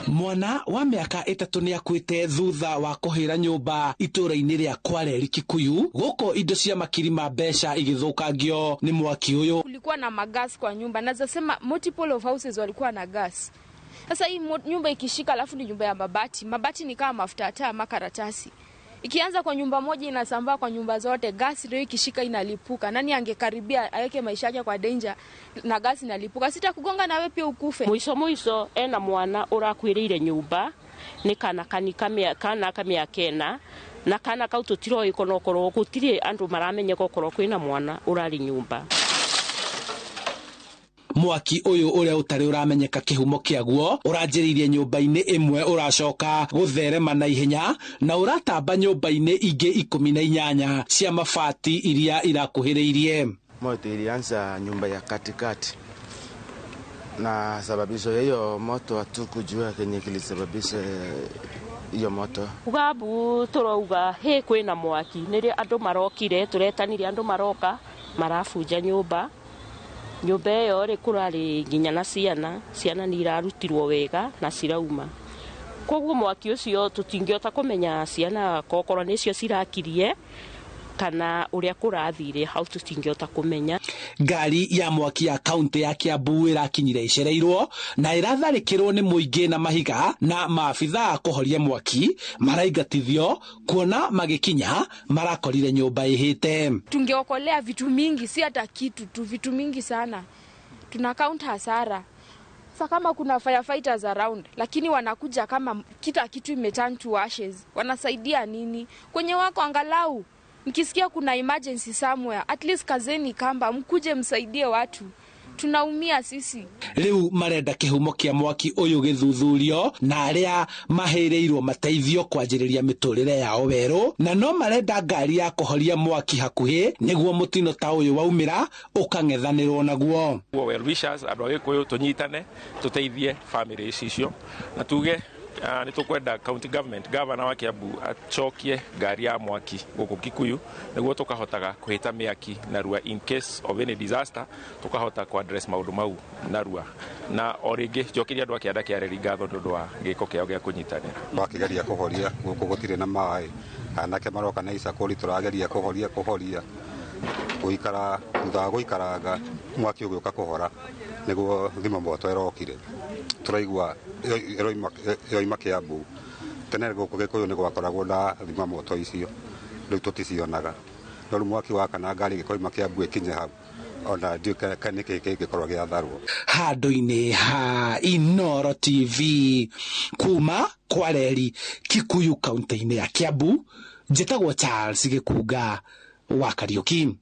Mwana wa mĩaka 3 nĩ akuĩte thutha wa kũhĩra nyũmba itũũra-inĩ rĩa Kwareri Kikuyu, gũkũ indo cia makiri ma mbeca igĩthũkangio nĩ mwaki ũyũ. Kulikuwa na magas kwa nyumba, naweza sema multiple of houses walikuwa na gas. Sasa hii nyumba ikishika, alafu ni nyumba ya mabati, mabati ni kama mafuta taa ama karatasi. Ikianza kwa nyumba moja inasambaa kwa nyumba zote, gas ndio ikishika inalipuka. Nani angekaribia aweke maisha yake kwa danger na gas inalipuka? Sitakugonga na wewe pia ukufe. Mwisho mwisho ena mwana urakwiriire nyumba ni kana kanika kana ka miaka 4 na kana kau tutiroi kono korwo gutiri andu maramenye gokorwo kwina mwana urari nyumba. Mwaki ũyũ ũrĩa ũtarĩ ũramenyeka kĩhumo kĩaguo ũranjĩrĩirie nyũmba-inĩ ĩmwe ũracoka gũtherema na ihenya na ũratamba nyũmba-inĩ ingĩ 18 cia mabati iria irakuhĩrĩirie. Moto ilianza nyumba ya katikati na sababisho hiyo moto hatukujua kenye kilisababisha hiyo moto. Ugabu turauga he kwina mwaki nĩrĩo andũ marokire turetanire andũ maroka marabunja nyũmba. Nyũmba ĩyo rĩ kũrarĩ nginya na ciana, ciana nĩ irarutirwo wega na cirauma. Koguo mwaki ũcio tũtingĩhota kũmenya ciana kokorwo nĩcio cirakirie kana ũrĩa kũrathire hau tũtingĩhota kũmenya. Ngari ya mwaki ya kaunti ya Kiambu ĩrakinyire ĩcereirwo na ĩratharĩkĩrwo nĩ mũingĩ na mahiga na maabithaa kũhoria mwaki maraingatithio kuona magĩkinya marakorire nyũmba ĩhĩte. Tungeokolea vitu mingi, si hata kitu tu, vitu mingi sana. Tuna count hasara. Sasa kama kuna firefighters around, lakini wanakuja kama kita kitu imeturn to ashes. Wanasaidia nini? Kwenye wako angalau mkisikia kuna emergency somewhere, at least kazeni kamba mkuje msaidie watu. Tunaumia sisi. Riu marenda kihumo kia mwaki uyu githuthurio na aria mahĩrĩirwo mateithio kwanjĩrĩria mĩtũrĩre yao werũ, na no marenda ngari ya kũhoria mwaki hakuhĩ nĩguo mũtino ta ũyũ waumĩra ũkang'ethanĩrwo naguo. Well wishers andũ a Gĩkũyũ tũnyitane tũteithie family ici icio na tuge nĩ tũkwenda county government governor wa Kiambu acokie ngari ya mwaki gũkũ Kikuyu nĩguo tũkahotaga kũhĩta mĩaki narua in case of any disaster, tũkahota ku address maũndũ mau narua. Na o rĩngĩ njokeria andũ a kĩanda kĩa Reri ngatho nĩ ũndũ wa gĩko kĩao gĩa kũnyitanĩra. Twakĩgeria kũhoria gũkũ gũtirĩ na maĩ, anake maroka na icakũri tũrageria kũhoria kũhoria gũikara thutha wa gũikaranga mwaki ũgĩũka kũhora nĩguo thima moto ĩrokire tũraigua ĩroima Kiambu. Tene gũkũ Gĩkũyũ nĩ gwakoragwo na thima moto icio, rĩu tũticionaga. No rĩu mwaki wakana ngari ĩgĩkoima Kiambu ĩkinye hau ona ndiũĩ kana nĩkĩ kĩngĩkorwo gĩatharwo. Handũ-inĩ ha Inooro TV kuma Kwareri Kikuyu kaunti-inĩ ya Kiambu, njĩtagwo Charles Gĩkunga wa Kariũki.